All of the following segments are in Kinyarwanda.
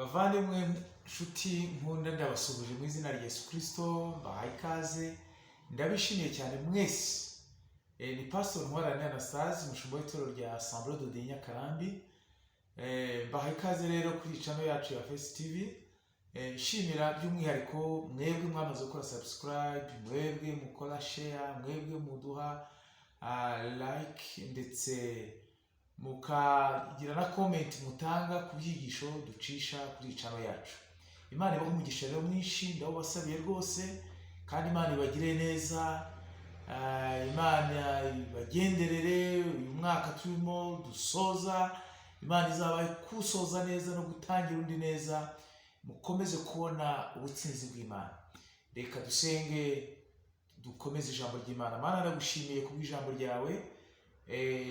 Bavandimwe, nshuti nkunda, ndabasuhuje mu izina rya Yesu Kirisito, mbahaye ikaze, ndabishimiye cyane mwese. Ni Pastor Ntwarane Anastase, umushumba w'itorero rya Assemblée de Dieu Nyakarambi. Mbahaye ikaze rero kuri channel yacu ya Face TV. Nshimira by'umwihariko mwebwe mwamaze gukora subscribe, mwebwe mukora share, mwebwe muduha like, ndetse mukagira na comment mutanga ku byigisho ducisha kuri channel yacu. Imana ibahe umugisha rero mwinshi, ndawubasabiye rwose, kandi Imana ibagire neza. Imana ibagenderere uyu mwaka turimo dusoza, Imana izabahe kuwusoza neza no gutangira undi neza, mukomeze kubona ubutsinzi bw'Imana. Reka dusenge, dukomeze ijambo ry'Imana. Mana, ndagushimiye kubw'ijambo ryawe.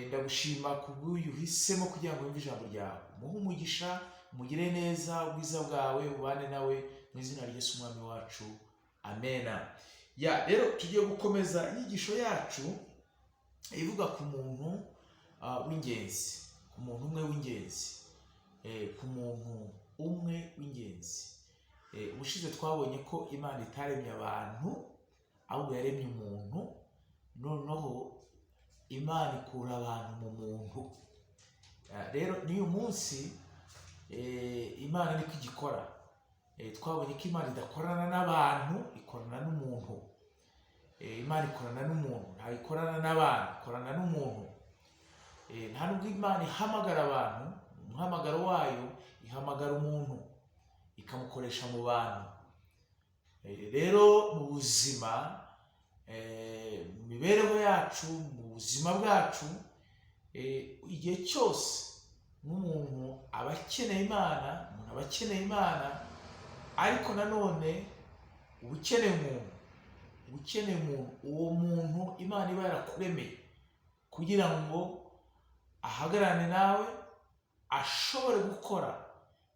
Ndagushima kubw'uyu uhisemo kugira ngo yumve ijambo ryawe. Umuhe umugisha, umugire neza, ubwiza bwawe bubane nawe, mu izina rya Yesu Umwami wacu, amena. Ya, rero tugiye gukomeza inyigisho yacu ivuga ku muntu w'ingenzi, ku muntu umwe w'ingenzi, ku muntu umwe w'ingenzi. Ubushize twabonye ko Imana itaremye abantu, ahubwo yaremye umuntu, noneho Imana ikura abantu mu muntu. Rero n'uyu munsi Imana niko igikora. Twabonye ko Imana idakorana n'abantu, ikorana n'umuntu. Imana ikorana n'umuntu, ntabwo ikorana n'abantu, ikorana n'umuntu. Nta nubwo Imana ihamagara abantu, umuhamagaro wayo ihamagara umuntu, ikamukoresha mu bantu. Rero mu buzima, mu mibereho yacu, mu buzima bwacu, igihe cyose nk'umuntu aba akeneye Imana, umuntu aba akeneye Imana, ariko nanone uba ukeneye umuntu, uba ukeneye umuntu, uwo muntu Imana iba yarakuremeye kugira ngo ahagararane nawe, ashobore gukora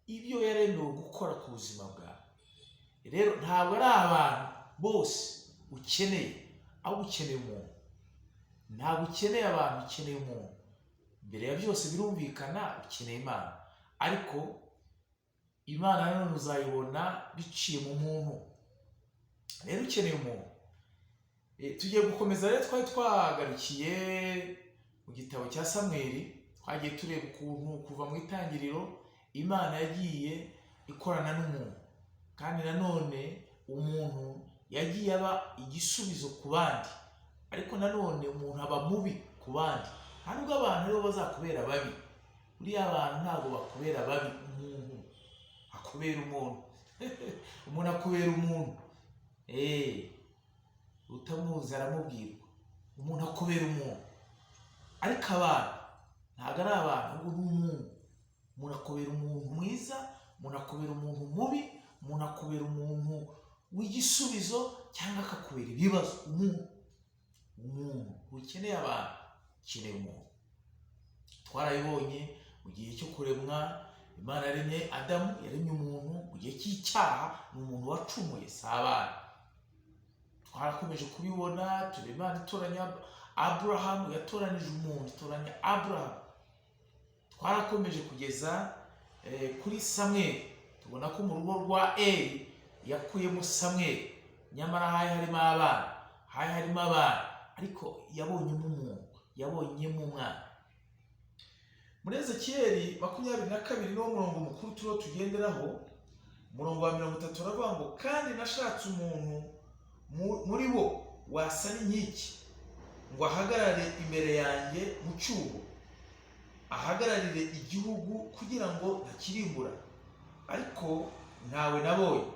ibyo yaremewe gukora ku buzima bwawe. Rero ntabwo ari abantu bose ukeneye, ahubwo ukeneye umuntu. Ntabwo ukeneye abantu, ukeneye umuntu. Mbere ya byose, birumvikana, ukeneye Imana, ariko Imana nanone uzayibona biciye mu muntu. Rero ukeneye umuntu. Tugiye gukomeza rero, twari twagarukiye mu gitabo cya Samweli, twagiye tureba ukuntu kuva mu itangiriro Imana yagiye ikorana n'umuntu, kandi nanone umuntu yagiye aba igisubizo ku bandi, ariko nanone umuntu aba mubi ku bandi. Nta nubwo abantu aribo bazakubera babi, buriya abantu ntabwo bakubera babi, umuntu akubera umuntu, umuntu akubera umuntu. Utamuzi aramubwirwa. Umuntu akubera umuntu, ariko abantu ntabwo ari abantu, ahubwo ni umuntu. Umuntu akubera umuntu mwiza, umuntu akubera umuntu mubi, umuntu akubera umuntu w'igisubizo cyangwa akakubera ibibazo. Umuntu ukeneye abantu, ukeneye umuntu. Twarabibonye mu gihe cyo kuremwa, Imana yaremye Adamu, yaremye umuntu mu gihe cy'icyaha, ni umuntu wacumuye, si abana. Twarakomeje kubibona, tureba Imana itoranya Aburahamu, yatoranije umuntu, itoranya Aburahamu. Twarakomeje kugeza kuri Samweli, tubona ko mu rugo rwa Eli yakuyemo Samweli, nyamara hari harimo abana, hari harimo abana, ariko yabonyemo umuntu, yabonyemo umwana. Muri Ezekiyeli 22, niwo murongo mukuru turiho tugenderaho, umurongo wa 30 uravuga ngo: "Kandi nashatse umuntu muri bo wasa n'inkike, ngo ahagarare imbere yanjye mu cyuho, ahagararire igihugu kugira ngo ntakirimbura, ariko ntawe nabonye."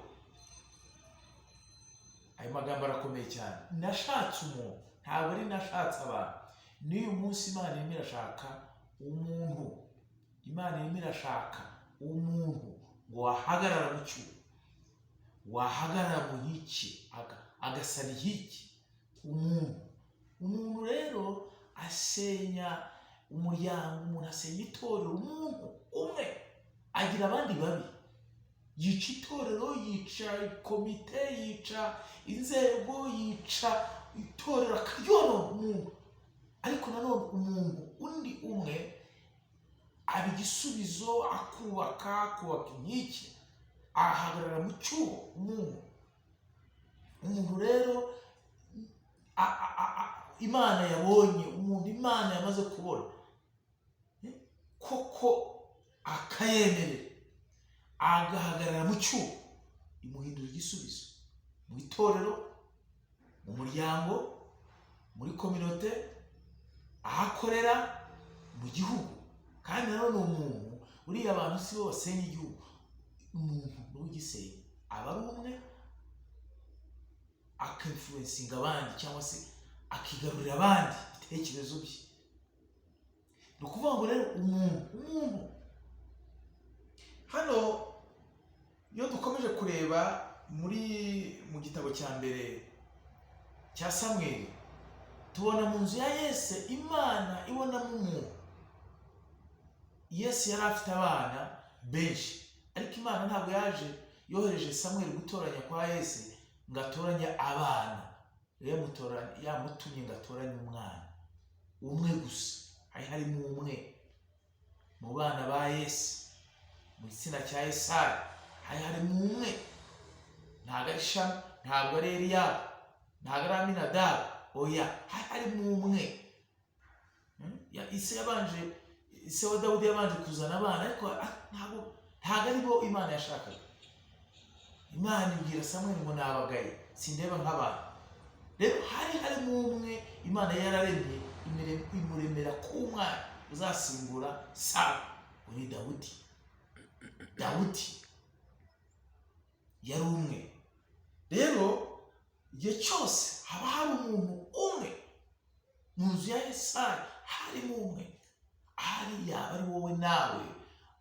Ayo magambo arakomeye cyane. Nashatse umuntu, ntabwo ari nashatse abantu. N'uyu munsi Imana irimo irashaka umuntu, Imana irimo irashaka umuntu ngo wahagarara mu cyuho, wahagarara mu nkike, agasana inkike. Umuntu rero asenya umuryango, umuntu asenya itorero. Umuntu umwe agira abandi babi, yica itorero, yica komite, yica inzego, yica itorero, akaryonona umuntu. Ariko nanone umuntu undi umwe Aba igisubizo, akubaka inkike, ahagarara mu cyuho. Umuntu rero Imana yabonye, umuntu Imana yamaze kubona koko akayemerera agahagarara mu cyuho, imuhindura igisubizo mu itorero, mu muryango, muri kominote aho akorera, mu gihugu. Kandi nanone umuntu, uriya abantu si bo basenya igihugu, umuntu niwe ugisenya. Aba ari umwe aka-influencinga abandi cyangwa se akigarurira abandi ibitekerezo bye. Ni ukuvuga ngo rero umuntu hano, iyo dukomeje kureba mu gitabo cya mbere cya Samweli, tubona mu nzu ya Yese Imana ibonamo umuntu. Yese yari afite abana benshi, ariko Imana ntabwo yaje yohereje Samweli gutoranya kwa Yese ngo atoranye abana. Yamutumye ngo atoranye umwana umwe gusa. Hari harimo umwe mu bana ba Yese, mu gitsina cya Yesayi hari harimo umwe. Ntabwo ari Shama, ntabwo ari Eliyabu, ntabwo ari Aminadabu, oya, hari harimo umwe. Ise yabanje, ise wa Dawudi yabanje kuzana abana, ariko ntabwo ari bo Imana yashakaga. Imana ibwira Samweli ngo nabagaye, sindeba nk'abantu. Rero hari harimo umwe Imana yararemye, imuremera ku mwana uzasimbura Sawuli, ngo ni Dawudi. Dawudi yari umwe. Rero igihe cyose haba hari umuntu umwe mu nzu ya Yesayi, harimo umwe. Ahari yaba ari wowe nawe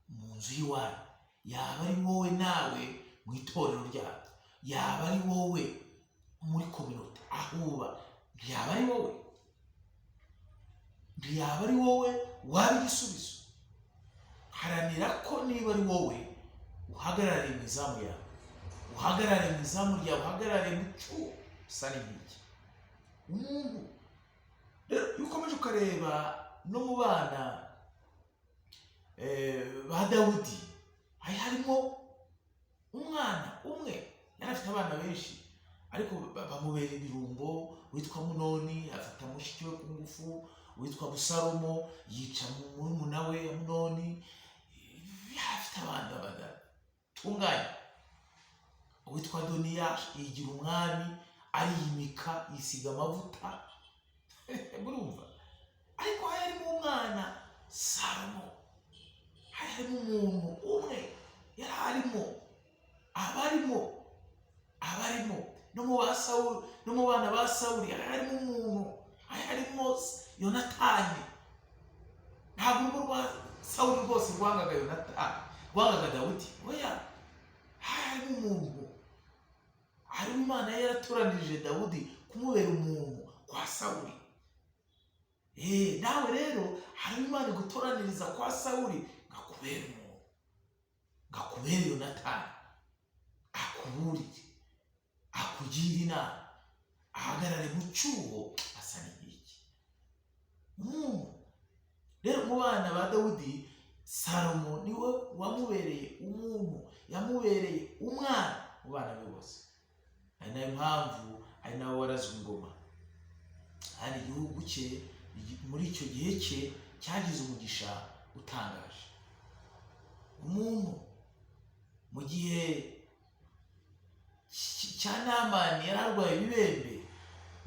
mu nzu y'iwanyu, yaba ari wowe nawe mu itorero ryawe, yaba ari wowe muri kominote aho uba, yaba ari wowe, ntiyaba ari wowe waba igisubizo. Haranira ko niba ari wowe uhagarare mu izamu yawe, uhagarare mu izamu ryawe, uhagarare mu cyuho usa n'inkike. Umuntu rero, iyo ukomeje ukareba no mu bana ba Dawudi, hari harimo umwana umwe. Yari afite abana benshi, ariko bamubera ibirumbo. Witwa Munoni afata mushiki we ku ngufu, witwa Busalomo yica murumuna we Amunoni. Yari afite abana badatunganye. Uwitwa Doniya yigira umwami, ariyimika, yisiga amavuta, murumva. Ariko hari harimo umwana Salomo, hari harimo umuntu umwe yari arimo, abarimo no mu ba Sawuli, no mu bana ba Sawuli hari harimo umuntu, hari harimo Yonatani. Ntabwo urugo rwa Sawuli rwose rwangaga Yonatani, rwangaga Dawudi, oya. Hari harimo umuntu, harimo Imana yari yaratoranirije Dawudi kumubera umuntu kwa Sawuli. Nawe rero harimo Imana igutoraniriza kwa Sawuli ngo akubere umuntu, ngo akubere Yonatani, akuburire, akugire inama, ahagarare mu cyuho asa n'inkike. Umuntu rero mu bana ba Dawudi, Salomo niwe wamubereye umuntu, yamubereye umwana mu bana be bose. Ari nayo mpamvu ari nawe warazwe ingoma, kandi igihugu cye muri icyo gihe cye cyagize umugisha utangaje. Umuntu mu gihe cya Namani yari arwaye ibibembe,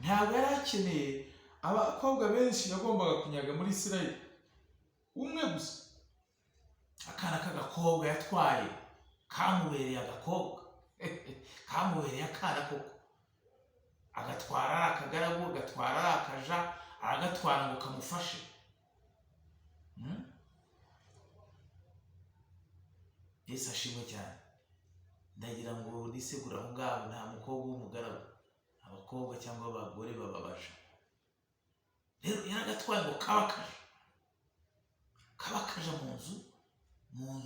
ntabwo yari akeneye abakobwa benshi yagombaga kunyaga muri Isirayeli, umwe gusa, akana k'agakobwa yatwaye kamubereye agakobwa, kamubereye akana koko. Agatwara ari akagaragu, agatwara ari akaja, aragatwara ngo kamufashe. Yesu ashimwe cyane. Ndagira ngo nisegure aho ngaho, nta mukobwa w'umugaragu, abakobwa cyangwa abagore bababaje. Rero yaragatwaye ngo kaba kaja, kaba kaja mu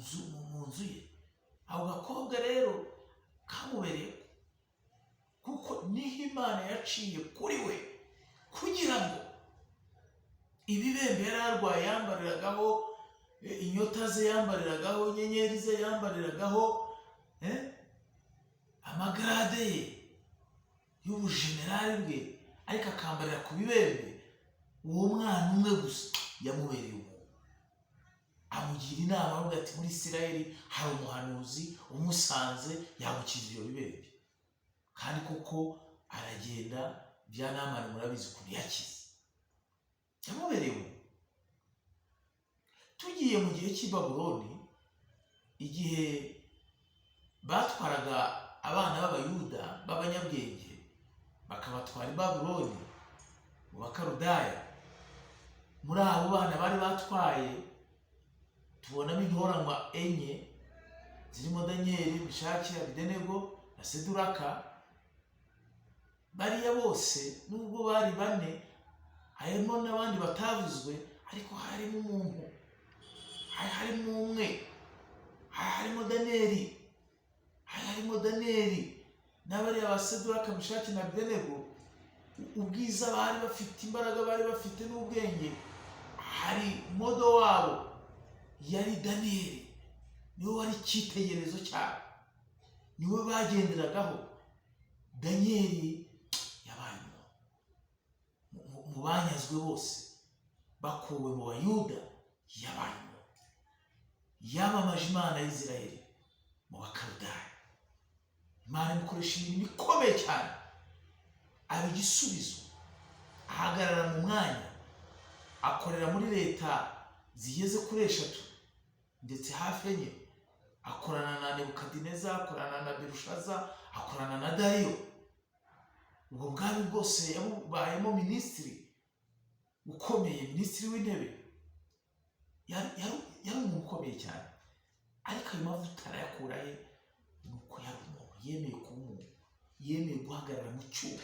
nzu ye. Ako gakobwa rero kamubereye, kuko niho Imana yaciye kuri we kugira ngo ibibembe yari arwaye yambariragaho Inyota ze yambariragaho, inyenyeri ze yambariragaho, amagarade ye y'ubujenerali bwe, ariko akambarira ku bibembe. Uwo mwana umwe gusa yamubereye umuntu, amugira inama, avuga ati: "Muri Isirayeli hari umuhanuzi, umusanze yagukiza ibyo bibembe." Kandi koko aragenda. Bya Namani murabizi ukuntu yakize. Yamubereye umuntu. Tugiye mu gihe cy'i Babuloni, igihe batwaraga abana b'Abayuda b'abanyabwenge bakabatwara i Babuloni mu Bakarudaya, muri abo bana bari batwaye tubonamo intoranywa enye zirimo Daniyeli, Mishaki, Abidenego na Seduraka. Bariya bose nubwo bari bane, harimo n'abandi batavuzwe, ariko harimo umuntu, hari harimo umwe, hari harimo Daniyeli, hari harimo Daniyeli n'abariya ba Seduraka, Mishaki na Abidenego. Ubwiza bari bafite, imbaraga bari bafite n'ubwenge, hari model wabo yari Daniyeli. Niwe wari icyitegererezo cyabo, niwe bagenderagaho. Daniyeli yabaye umuntu mu banyazwe bose bakuwe mu Bayuda. Yabaye umuntu, yamamaje Imana ya Isirayeli mu Bakaludaya. Imana imukoresha imirimo ikomeye cyane, aba igisubizo, ahagarara mu mwanya, akorera muri leta zigeze kuri eshatu, ndetse hafi enye. Akorana na Nebukadineza, akorana na Berushaza, akorana na Dariyo. Ubwo bwami bwose yabubayemo minisitiri ukomeye, minisitiri w'intebe. Yari umuntu ukomeye cyane. Ariko ayo mavuta arayakura he? Ni uko yari umuntu, yemeye kuba umuntu, yemeye guhagarara mu cyuho,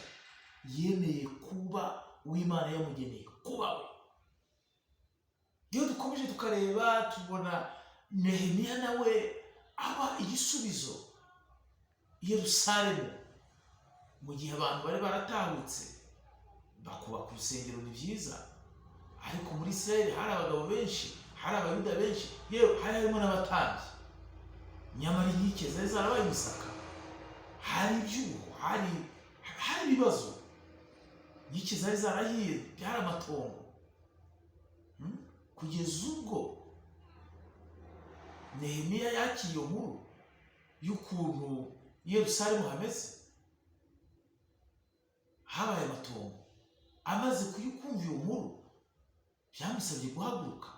yemeye kuba uw'Imana yamugeneye kuba we. Iyo dukomeje tukareba, tubona Nehemiya nawe aba igisubizo i Yerusalemu mu gihe abantu bari baratahutse bakubaka urusengero. Ni byiza, ariko muri Isirayeli hari abagabo benshi, hari Abayuda benshi, yewe hari harimo n'abatambyi, nyamara inkike zari zarabaye imisaka. Hari ibyuho, hari ibibazo, inkike zari zarahiye, byari amatongo. Kugeza ubwo Nehemiya yakiriye iyo nkuru y'ukuntu i Yerusalemu hameze, habaye amatongo. Amaze kuyikumva iyo nkuru, byamusabye guhaguruka.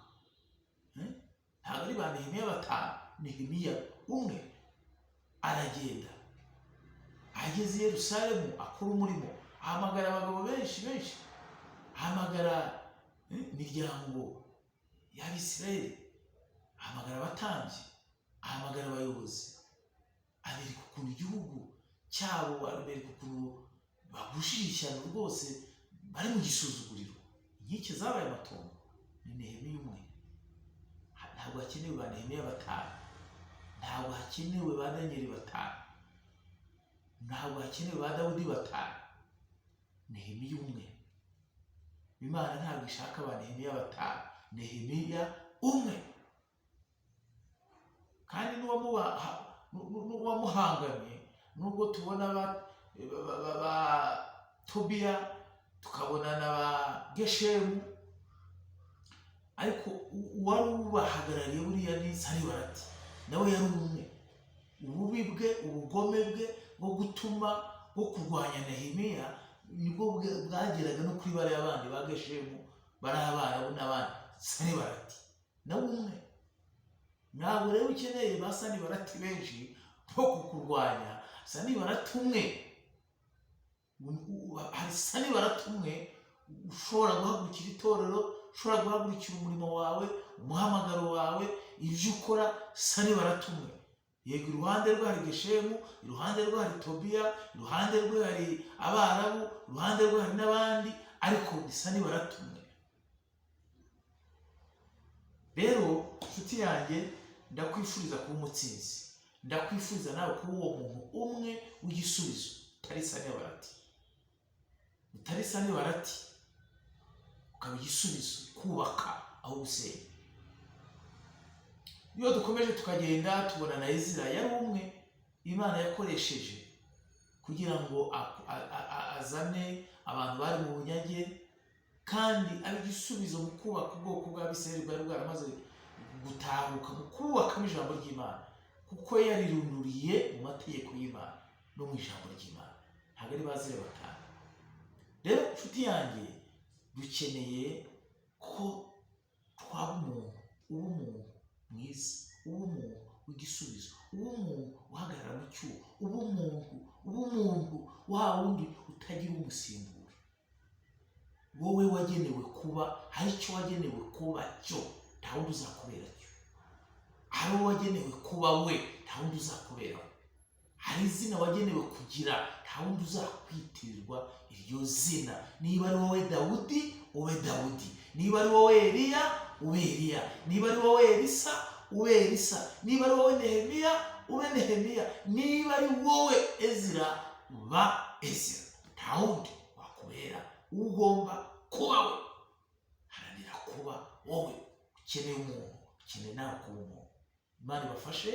Ntabwo ari ba Nehemiya batanu, Nehemiya umwe. Aragenda, ageze i Yerusalemu akora umurimo, ahamagara abagabo benshi benshi, ahamagara imiryango y'Abisirayeli, ahamagara abatambyi, ahamagara abayobozi, abereka ukuntu igihugu cyabo, abereka ukuntu bagushije ishyano rwose, bari mu gisuzuguriro, inkike zabaye amatongo. Ni Nehemiya umwe. Ntabwo hakenewe ba Nehemiya batanu, ntabwo hakenewe ba Daniyeli batanu, ntabwo hakenewe ba Dawudi batanu. Nehemiya umwe. Imana ntabwo ishaka ba Nehemiya batanu, Nehemiya umwe. Kandi n'uwamuhangamye, nubwo tubona ba Tobiya, tukabona na ba Geshemu, ariko uwari ubahagarariye buriya ni Sanibarati, nawe yari umwe. Ububi bwe, ubugome bwe bwo gutuma, bwo kurwanya Nehemiya, nibwo bwageraga no kuri bariya bandi ba Geshemu, bari Abarabu n'abandi. Sanibarati nawe umwe. Ntabwo rero ukeneye ba Sanibarati benshi bo kukurwanya. Sanibarati umwe, hari Sanibarati umwe ushobora guhagurukira itorero, ushobora guhagurukira umurimo wawe, umuhamagaro wawe, ibyo ukora. Sanibarati umwe. Yego, iruhande rwe hari Geshemu, iruhande rwe hari Tobiya, iruhande rwe hari Abarabu, iruhande rwe hari n'abandi, ariko ni Sanibarati umwe. Rero nshuti yanjye, ndakwifuriza kuba umutsinzi. Ndakwifuriza nawe kuba uwo muntu umwe w'igisubizo, utari Sanibarati, utari Sanibarati, ukaba igisubizo, kubaka aho gusenya. Iyo dukomeje tukagenda, tubona na Ezira yari umwe Imana yakoresheje kugira ngo azane abantu bari mu bunyage, kandi abe igisubizo mu kubaka ubwoko bw'Abisirayeli bwari bwaramaze gutahuka, mu kubakamo ijambo ry'Imana, kuko yarirunduriye mu mategeko y'Imana no mu ijambo ry'Imana. Ntabwo ari bazire batanu. Rero inshuti yanjye, dukeneye ko twaba umuntu, uba umuntu mwiza, uba umuntu w'igisubizo, uba umuntu uhagarara mu cyuho, uba umuntu wa wundi utagira umusimbura. Wowe wagenewe kuba, hari icyo wagenewe kuba cyo, nta wundi uzakubera cyo. Hari uwo wagenewe kuba we, nta wundi uzakubera we. Hari izina wagenewe kugira, nta wundi uzakwitirirwa iryo zina. Niba ari wowe Dawudi, ube Dawudi. Niba ari wowe Eliya, ube Eliya. Niba ari wowe Elisa, ube Elisa. Niba ari wowe Nehemiya, ube Nehemiya. Niba ari wowe Ezira, ba Ezira. Nta wundi wakubera ugomba kuba we. Haranira kuba wowe. Ukeneye umuntu, ukeneye nawe kuba umuntu. Imana ibafashe.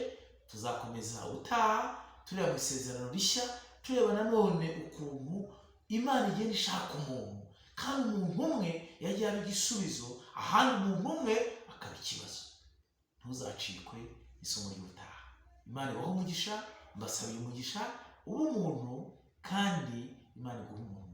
Tuzakomeza utaha tureba mu Isezerano Rishya, tureba nanone ukuntu Imana igenda ishaka umuntu, kandi umuntu umwe yagiye aba igisubizo, ahandi umuntu umwe akaba ikibazo. Ntuzacikwe isomo ry'ubutaha. Imana ibahe umugisha. Mbasabiye umugisha. Uba umuntu, kandi Imana iguhe umuntu.